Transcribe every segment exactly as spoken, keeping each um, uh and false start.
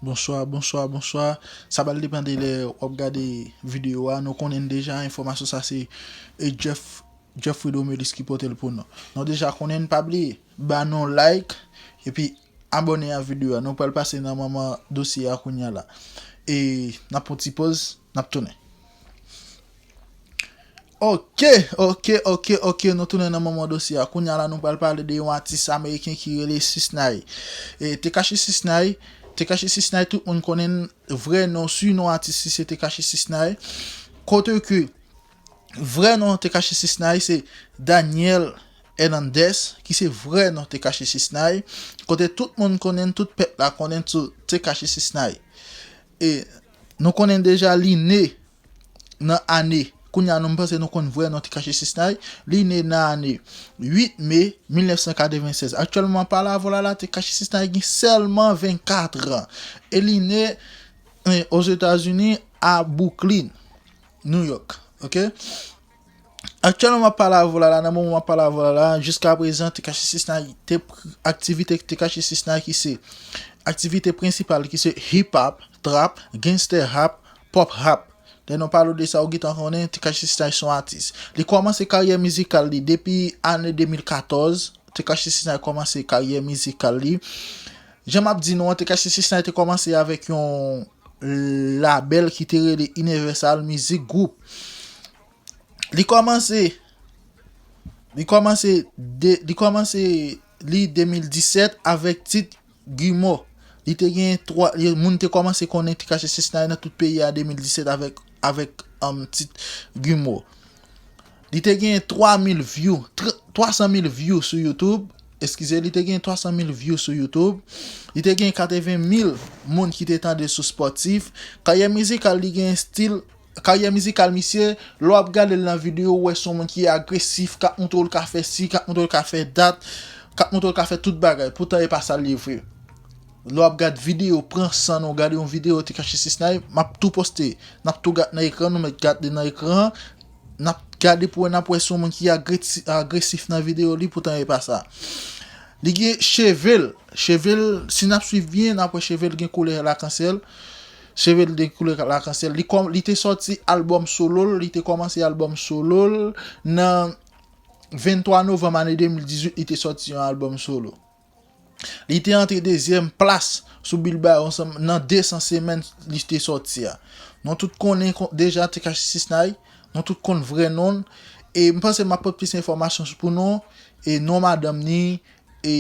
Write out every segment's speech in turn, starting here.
Bonswa, bonswa, bonswa. Sa pral depann de lè w ap gade videyo a. Nou konnen deja enfòmasyon sa se e Jeff, Jeffrey Domelis ki pote l pou nou. Nou deja konnen, pa bliye ba nou like epi abòne a videyo a. Nou pral pase nan manman dosye a kounya la. E n ap pran ti pòz, n ap tounen. Ok, ok, ok, ok, nou tounen nan manman dosye a. Kounya la nou pral pale de yon atis ameriken ki rele Six Nine. E Tekashi Six Nine, Tekashi Six Nine, tout moun konnen vrè non, si non atis li se Tekashi Six Nine. Kote ke vrè non Tekashi Six Nine se Daniel Hernandez, ki se vrè non Tekashi Six Nine. Kote tout moun konnen, tout pèp la konnen sou Tekashi Six Nine. E nou konnen deja li ne nan ane, kounya nou, m panse nou konn vrè non Tekashi Six Nine, li ne nan ane uit me mil nèf san katrevennsèz. Aktyèlman, pa la vola la, Tekashi Six Nine gen sèlman vennkat an. E li ne, eh, Ozetazini, a Brooklyn, New York. Ok? Aktyèlman, m ap pale avè w la, la, nan moman m ap pale avè w la, la, jiska prezan, Tekashi Six Nine te pr-, aktivite Tekashi Six Nine ki se aktivite prensipal ki se hip hop, trap, gangster rap, pop rap. Lè nou pale w de sa, ou gentan konnen Tekashi Six Nine se yon atis. Li kòmanse karyè mizikal li depi ane de mil katòz. Tekashi Six Nine kòmanse karyè mizikal li. Jan m ap di nou an, Tekashi Six Nine te kòmanse avèk yon labèl ki te rele Universal Music Group. Li kòmanse, li kòmanse de, li kòmanse li de mil disèt avèk tit Guimo. Li te gen twa, li, moun te kòmanse konnen Tekashi Six Nine nan tout peyi a de mil disèt avèk, avèk, um, tit Guimo. Li te gen twa mil view, tr-, twa san mil view sou YouTube. Eskize, li te gen twa san mil view sou YouTube. Li te gen katreven mil moun ki te tande sou Spotify. Karyè mizikal li gen stil, karyè mizikal misye, lè w ap gade l nan videyo, ou wè se yon moun ki agresif, k ap montre w l ka fè si, k ap montre w l ka fè dat, k ap montre w l ka fè tout bagay. Poutan e pa sa l ye vre. Lè w ap gade videyo, pran san nou, gade yon videyo Tekashi Six Nine, m ap tou poste. N ap tou gade nan ekran, nou mèt gade nan ekran. N ap gade pou wè, n ap wè se yon moun ki agresi-, agresif nan videyo li, poutan e pa sa. Li gen cheve l. Cheve l, si n ap swiv byen, n ap wè cheve l gen koulè lakansyèl. Cheve l gen koulè lakansyèl. Li kòm, li te sòti albòm solo l, li te kòmanse albòm solo l nan venntwa novanm ane de mil dizuit, li te sòti yon albòm solo. Li te antre dezyèm plas sou Billboard ansanm nan de san semèn li te sòti a. Nou tout konnen kon-, deja Tekashi Six Nine, nou tout konn vrè non l. E m panse m ap pote plis enfòmasyon pou nou. E non madanm ni, e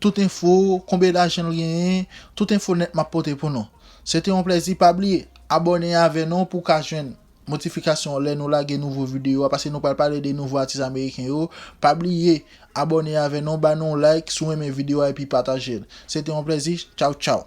tout enfo, konbyen lajan l genyen, tout enfo nèt m ap pote pou nou. Se te yon plèzi, pa bliye abòne avè nou pou w ka jwenn notifikasyon lè nou lage nouvo videyo a, paske nou pral pale de nouvo atis ameriken yo. Pa bliye abòne avè nou, ba nou like si w renmen videyo a epi pataje l. Se te yon plèzi. Tchaw, tchaw.